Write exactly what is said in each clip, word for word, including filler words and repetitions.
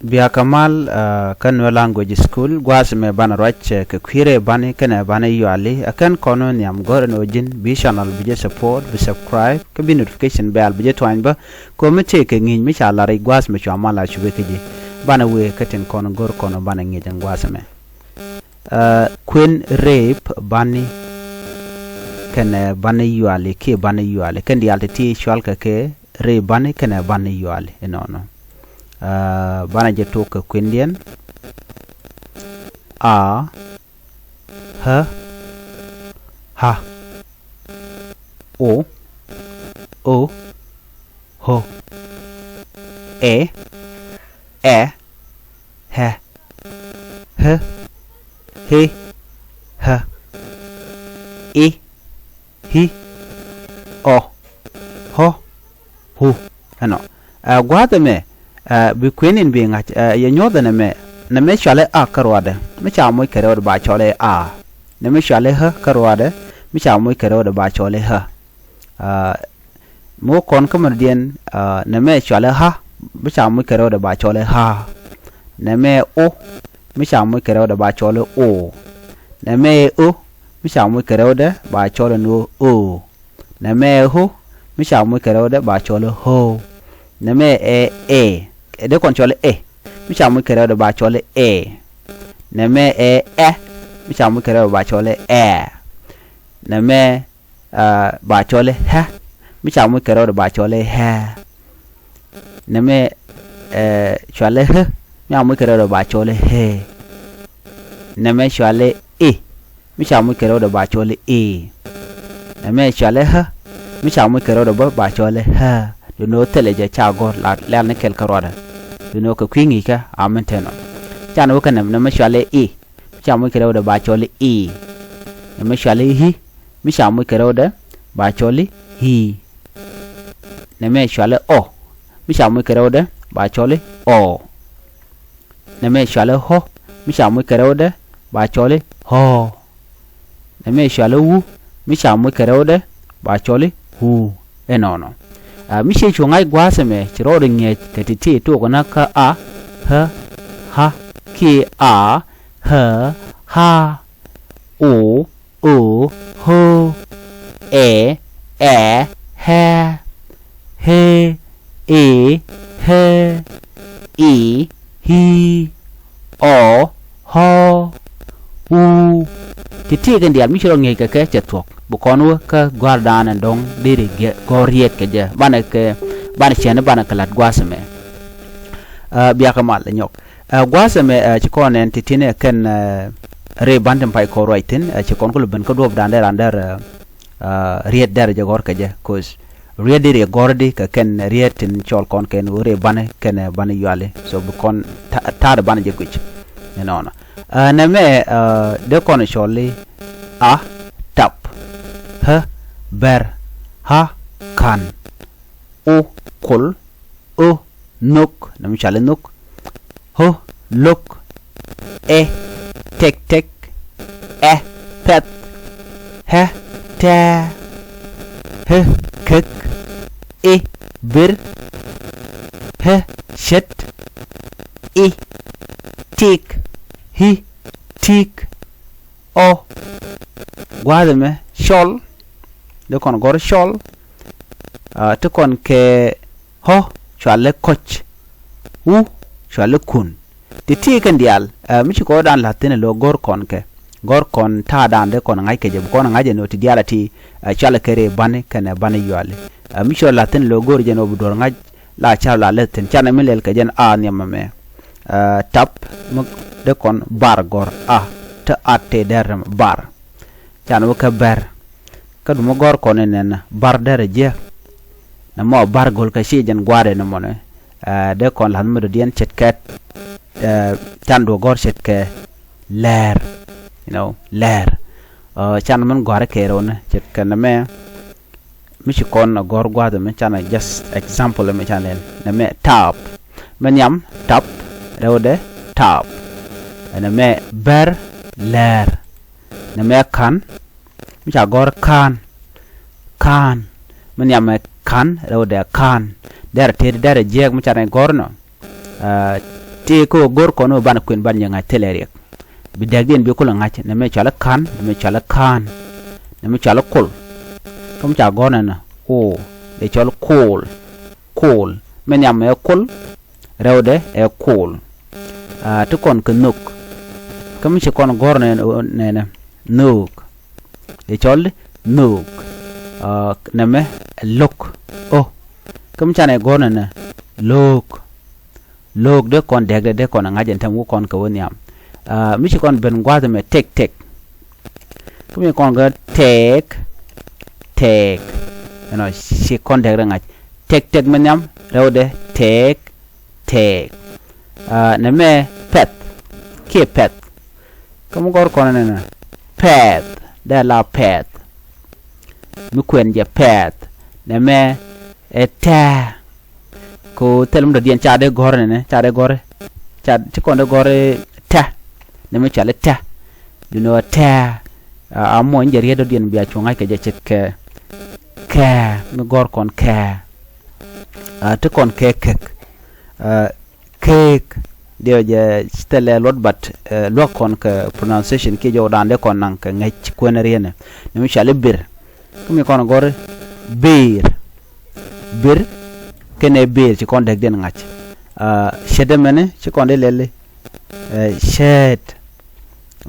Biakä mal, ah, kä Nuer Language School, gua̱a̱th mɛ banɛ ruac, eh, kɛ kui̱ rɛy bani kɛnɛ bani yuali, ɛ kɛn kɔn nhiam gɔ̱rɛ ni ɣöö ji̱n bi channel bi jɛ support, bi subscribe, kä bi notification bell bi jɛ tuany bä, kɛ ɣöö mi tëë kɛ ŋi̱i̱c mi ca lar i̱ gua̱a̱th mɛ cua mal a cupɛ kä ji̱. Banɛ wëë kä tin kɔn go̱r kɔn banɛ ŋi̱i̱c ɛn gua̱a̱th mɛ. Ah, kuën rɛy bani kɛnɛ bani yuali, kiɛ bani yuali, kɛn diaal ti ti cual kɛ kɛ rɛy bani kɛnɛ bani yuali, inɔnɔ. Ah, banɛ jɛ tok kɛ kuëndiɛn. A, ä, ha, o, ö, ho, ɛ, ɛ, hɛ, hä, hi, hä, i, hi, ɔ, hɔ, hu. Ɛnɔ. Ɛ, gua̱a̱th ɛmɛ, ɛ, bi kuën in bi ŋa̱c, ɛ, yɛ nyuɔ̱th ɛn ɛmɛ, nɛmɛ cualɛ a kä ruaadɛ, mi ca moc kɛ rɛwdɛ ba cɔl i̱ a. Nɛmɛ cualɛ ä kä ruaadɛ, mi ca moc kɛ rɛwdɛ ba cɔl i̱ ä. Ɛ, mi wä kɔn kä mɛndiɛn, ɛ, nɛmɛ cualɛ ä, mi ca moc kɛ rɛwdɛ ba cɔl i̱ ä. Nɛmɛ o, mi ca moc kɛ rɛwdɛ ba cɔl i̱ o. Nɛmɛ ɛ ö, mi ca moc kɛ rɛwdɛ ba cɔl i̱ nɔ, ö. Nɛmɛ ɛ ho, mi ca moc kɛ rɛwdɛ ba cɔl i̱ ho. Nɛmɛ ɛ ɛ, ɛ dee kɔn cɔl i̱ ɛ, mi ca moc kɛ rɛwdɛ ba cɔl i̱ ɛ. Nɛmɛ ɛ ɛ, mi ca moc kɛ rɛwdɛ ba cɔl i̱ ɛ. Nɛmɛ, ah, ba cɔl i̱ ɛ, mi ca moc kɛ rɛwdɛ ba cɔl i̱ ɛ. Nɛmɛ, ɛ, cualɛ ä, mi ca moc kɛ rɛwdɛ ba cɔl i̱ ɛ. Nɛmɛ cualɛ i, mi ca moc kɛ rɛwdɛ ba cɔl i̱ i. Nɛmɛ cualɛ ä, mi ca moc kɛ rɛwdɛ bä ba cɔl i̱ ä. Duundɛ ɣöö thilɛ jɛ ca gɔ̱r la lɛl ni kɛl kä ruaadɛ. Duundɛ ɣöö kɛ kui̱ ŋi̱i̱cä a min te nɔ. Canɛ wä kä nɛmɛ, nɛmɛ cualɛ i, mi ca moc kɛ rɛwdɛ ba cɔl i̱ i. Nɛmɛ cualɛ hi, mi ca moc kɛ rɛwdɛ ba cɔl i̱ hi. Nɛmɛ cualɛ ɔ, mi ca moc kɛ rɛwdɛ ba cɔl i̱ ɔ. Nɛmɛ cualɛ ɔ, mi ca moc kɛ rɛwdɛ ba cɔl i̱ ɔ. Nɛmɛ cualɛ u, mi ca moc kɛ rɛwdɛ ba cɔl i̱ u. Ɛnɔnɔ. Ah, mi ciɛ cu ŋa̱c gua̱a̱th ɛmɛ, ci rɔɔdɛ ŋi̱eec kɛ ti̱ti̱ tuɔɔk kɛ na kä a, ä, ha, kiɛ a, ä, ha, o, ö, ho, ɛ, ɛ, ɛ, hɛ, ɛ, ɛ, ɛ, i, hi, ɔ, ɔ, u. Ti̱ti̱ kɛn diaal mi ci rɔ ŋi̱eec kɛ kɛ cɛ thuɔ̱k. Bi kɔn wä kä gua̱a̱r daanɛ dɔ̱ŋ deri gɔ̱r riet kɛ jɛ. Banɛ kɛ, banɛ cɛn banɛ kɛ la̱t gua̱a̱th ɛmɛ. Ah, biakä mal nyɔk. Ah, gua̱a̱th ɛmɛ, ah, ci kɔn ɛn ti̱ti̱ ni kɛn, ah, rɛy ban tin pay kɔn ruac thi̱n, ah, ci kɔn kulɛ ben kä duɔ̱ɔ̱p daanɛ raan dɛr, ah, ah, riet dɛr jɛ gɔ̱r kɛ jɛ. Cause riet deri gɔ̱r di kɛ kɛn riet tin cɔl kɔn kɛn wä rɛy bani kɛn, eh, bani yuali. So bi kɔn ta-, ta̱a̱dɛ bani jɛ guic. Inɔnɔ. Ah, nɛmɛ, ah, dee kɔn cɔl i̱ a, tap, ä, bɛr, ha, ka̱n, o, kol, ö, nhök, nɛmɛ cɔal i̱ nhök, ɔ, lo̱k, ɛ, tɛk tɛk, ɛ, pɛ̈th, ɛ, tɛ̈ɛ̈, ɛ, kek, i, bir, ɛ, cät, i, tik, i̱, tik, ɔ. Gua̱a̱th ɛmɛ cɔl, dee kɔn gɔ̱r cɔl, ah, ti kɔn kɛ ɔ, cualɛ kɔc, u, cualɛ kun. Ti̱ti̱ kɛn diaal, ah, mi ci kɔn dan la̱th thi̱n ɛ lo̱ gɔ̱r kɔn kɛ. Gɔ̱r kɔn ta̱a̱ dan dee kɔn ŋa̱c kɛ jɛ, bi kɔn ŋa̱c ɛ ni ɣöö ti diaal a ti, ah, cualɛ kɛ rɛy bani kɛnɛ bani yuali. Ah, mi ci rɔ la̱th thi̱n ɛ lo̱ gɔ̱r jɛ ni ɣöö bi duɔ̱r ŋa̱c la car la leth thi̱n. Canɛ mi lɛl kɛ jɛn a nhiamɛ mɛ. Ah, tap mi dee kɔn bar gɔ̱r a, te a te dɛr bar. Canɛ wä kɛ bɛr. Kä du mi gɔ̱r kɔn inɛn bar dɛr jiɛk. Nɛ mɔ bar go̱l kɛ ci jɛn gua̱a̱r inɛ mɔnɛ. Ah, dee kɔn la̱th mi dɔ̱diɛn ce̱tkɛ, eh, can du gɔ̱r ce̱tkɛ lɛɛr. You know, lɛɛr. Ah, canɛ min gɔ̱a̱r kɛ rɛw ni ce̱tkɛ nɛ mɛ. Mi ci kɔn a gɔ̱r gua̱a̱th ɛmɛ canɛ just example ɛmɛ canɛ nɛ mɛ tap. Mɛ nhiam tap rɛwdɛ tap. Ɛn ɛmɛ bɛr lɛɛr. Nɛ mɛ ka̱n. Mi ca gɔ̱r ka̱n. Ka̱n. Mɛ nhiam mɛ ka̱n rɛwdɛ ka̱n. Dɛr tet dɛr jiɛk mi canɛ gɔ̱r nɔ. Ah, tëë kä ɣöö go̱r kɔn ɣöö banɛ kuën banɛ jɛ ŋa̱c thilɛ riɛk. Bi dääkdiɛn bi kulɛ ŋa̱c, nɛmɛ cɔal i̱ ka̱n, nɛmɛ cɔal i̱ ka̱a̱n, nɛmɛ cɔal i̱ kol. Kä mi ca gɔ̱r nɛnɛ, kol, dee cɔal i̱ kol, kol. Min nhiam ɛ kol, rɛwdɛ ɛ kol. Aa, te kɔn kɛ nhök. Kä mi ci kɔn gɔ̱r nɛnɛ, nɛnɛ, nhök. Dee cɔl nhök. Aa, nɛmɛ ɛ lo̱k. Ɔ. Kä mi canɛ gɔ̱r nɛnɛ, lo̱k. Lo̱k dee kɔn dääkdɛ, dee kɔn ɛ ŋa̱c ɛn täämɛ, wä kɔn kɛ wä nhiam. Aa, mi ci kɔn ben gua̱a̱th ɛmɛ tɛk tɛk. Kä mi kɔn gɔ̱r tɛk, tɛk. Ɛnɔ, ci kɔn dääkdɛ ŋa̱c. Tɛk tɛk min nhiam, rɛwdɛ tɛk, tɛk. Aa, nɛmɛ pɛ̈th, kiɛ pɛ̈th. Kä mi gɔ̱r kɔn nɛnɛ, pɛ̈th, dee la pɛ̈th. Mi kuɛn jɛ pɛ̈th, nɛmɛ ɛ tɛ̱̈ɛ̱̈. Kɛ ɣöö thil mi dɔ̱diɛn ca dee gɔ̱r nɛnɛ, ca dee gɔ̱r, ca, ci kɔn dee gɔ̱r tɛ̱̈ɛ̱̈. Nɛmɛ cɔal i̱ tɛ̱̈ɛ̱̈. Duundɛ ɣöö tɛ̱̈ɛ̱̈, a, a muɔ̱ny jɛ riet dɔ̱diɛn bia cu ŋa̱c kɛ jɛ ce̱tkɛ kɛ̱̈ɛ̱̈, mi gɔ̱r kɔn kɛ̱̈ɛ̱̈. Aa, te kɔn kɛ kek. Aa, keek. Diɛ jɛ thilɛ luɔt, but, ɛ, luäk kɔn kɛ pronunciation kiɛ jɔwdan dee kɔn naŋ kɛ ŋäc kuɛn rienɛ. Nɛmɛ cɔal i̱ bir. Kä mi kɔn gɔ̱r i̱ bir. Bir. Kɛnɛ bir ci kɔn dääkdiɛn ŋa̱c. Aa, ce̱t ɛmɛni ci kɔn dee lɛl i̱, ɛ, ce̱t.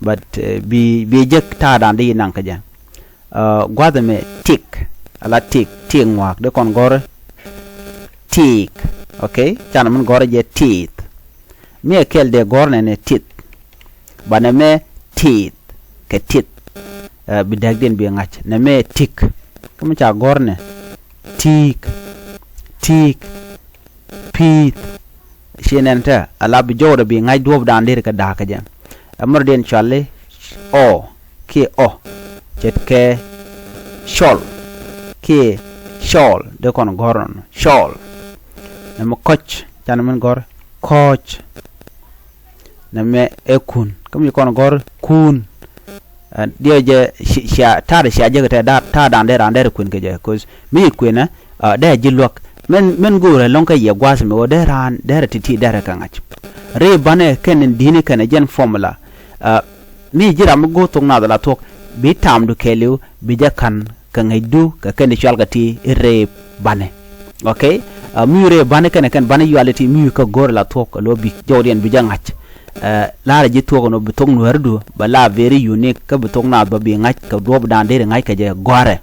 But, ɛ, bi, bi jek ta̱a̱dan dee yi naŋ kɛ jɛ. Aa, gua̱th ɛmɛ tik. Ala tik, tik ŋua̱a̱k, dee kɔn gɔ̱r i̱ tik. Okay? Canɛ min gɔ̱r jɛ tith. Mi ɛ kɛl dee gɔ̱r nɛnɛ tith. Banɛ mɛ tith kɛ tith. Ɛ, bi dääkdiɛn bi ŋa̱c. Nɛmɛ tik. Kä mi ca gɔ̱r nɛ, ti̱i̱k. Ti̱i̱k. Pi̱i̱th. Ci nɛn te, ala bi jɔwdɛ bi ŋa̱c duɔ̱ɔ̱pdan deri kɛ da̱a̱k kɛ jɛ. Ɛ mɛrɔdiɛn cɔal i̱ ɔ, kiɛ ɔ. Ce̱tkɛ cɔl, kiɛ cɔɔl, dee kɔn gɔ̱r nɔnɔ, cɔɔl. Nɛmɛ kɔc, canɛ min gɔ̱r, kɔc. Nɛmɛ ɛ kun. Kä mi kɔn gɔ̱r kun. Ɛ, diɛ jɛ cia, cia, ta̱a̱dɛ cia jek tɛ, ta̱a̱dan dee raan dee rɛ kuën kɛ jɛ. 'Cause mi ci kuënä, ɛ, dee ji̱ luäk. Min, min go̱o̱rɛ ɛlɔ̱ŋ kä yɛ gua̱a̱th mi ɣöö dee raan, dee rɛ ti̱ti̱ dee rɛ kɛ ŋa̱c. Rɛy banɛ kɛn in di̱i̱ni kɛn ɛ jɛn formula. Ɛ, mi ji̱ ram mi go̱o̱r thok naath ala thuɔ̱k, bi ta̱a̱mdu kɛɛliw, bi jɛ ka̱n kɛ ŋäcdu kɛ kɛn i̱ cɔal kɛ ti i̱ rɛy banɛ. Okay? Ɛ, mi wi̱i̱ rɛy banɛ kɛnɛ kɛn banɛ yuali ti mi wi̱i̱ kä go̱o̱r ala thuɔ̱k, kɛ lo̱ bi jɔwdiɛn bi jɛ ŋa̱c. Ɛ, la̱rä ji̱ thuɔ̱k ɛn ɣöö bi thok nuääridu bɛ la very unique, kä bi thok naath bä bi ŋa̱c kɛ duɔ̱ɔ̱pdan deri ŋa̱c kɛ jɛ gɔ̱a̱rɛ.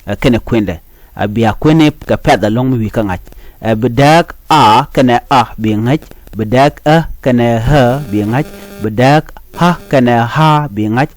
Ɛ, kɛnɛ kuëndɛ. Ɛ, bia kuëni kɛ pɛ̈th ɛlɔ̱ŋ mi wi̱i̱ kä ŋa̱c. Ɛ, bi dääk a kɛnɛ a bi ŋäc, bi dääk ä kɛnɛ ä bi ŋa̱c, bi dääk ha kɛnɛ ha bi ŋa̱c,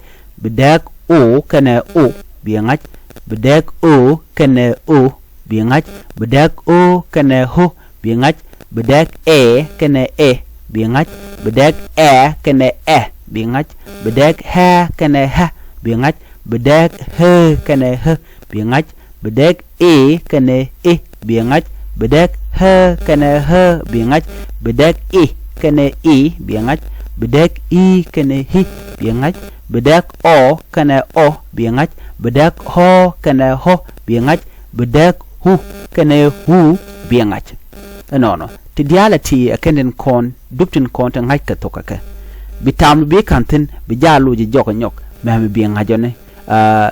bi dääk o kɛnɛ o bi ŋa̱c, bi dääk ö kɛnɛ ö bi ŋa̱c, bi dääk ö kɛnɛ ö bi ŋa̱c, bi dääk ɛ kɛnɛ ɛ bi ŋa̱c, bi dääk ɛ kɛnɛ ɛ bi ŋa̱c, bi dääk ɛ kɛnɛ ɛ bi ŋa̱c, bi dääk ɛ kɛnɛ ɛ bi ŋa̱c, bi dääk ɛ kɛnɛ ɛ bi ŋa̱c, bi dääk ɛ kɛnɛ ɛ bi ŋa̱c, bi dääk ɛ kɛnɛ ɛ bi ŋa̱c, bi dääk i̱ kɛnɛ i̱ bi ŋa̱c, bi dääk ɔ kɛnɛ ɔ bi ŋa̱c, bi dääk ɔ kɛnɛ ɔ bi ŋa̱c, bi dääk u kɛnɛ u bi ŋa̱c. Ɛnɔnɔ ti diaalɛ ti ɛ kɛn tin kɔn dup tin kɔn ti ŋa̱c kɛ thok kɛ kɛ. Bi ta̱a̱m bi ka̱n thi̱n bi jaal loc jɔk ɛ nyɔk mɛmɛ bi ŋa̱c ɔni. Aa,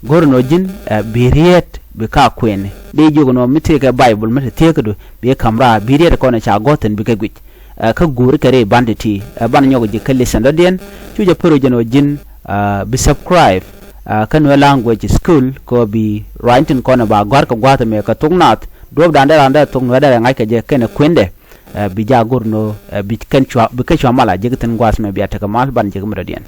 go̱r ɛn ɣöö ji̱n, aa, bi riet bi ka kuɛni. Dee jiök ɛn ɣöö mi thiekɛ Baibol mi te thieekädu bi ka̱m raar, bi riet kɔn ɛ ca gɔ̱r thi̱n bikɛ guic. Aa, kä go̱o̱ri kɛ ri ban ti̱ti̱, aa, ban nyɔk ji̱ kä lesson dɔ̱diɛn. Cu jɛ pär ɣöö jɛn ɣöö ji̱n, aa, bi subscribe, aa, kä Nuer Language School kɛ ɣöö bi ruaacni tin kɔn ɛ ba gɔ̱a̱r kɛ gua̱a̱th ɛmɛ kɛ thok naath. Duɔ̱ɔ̱pdan dee raan dee thok Nuɛ̈r dee rɛ ŋa̱c kɛ jɛ kɛnɛ kuëndɛ. Aa, bi jaak go̱r ɛn ɣöö, aa, bi kɛn cua, bi kɛ cua mal a jek thi̱n gua̱a̱th ɛmɛ bia tekɛ mal ban jek mi dɔ̱diɛn.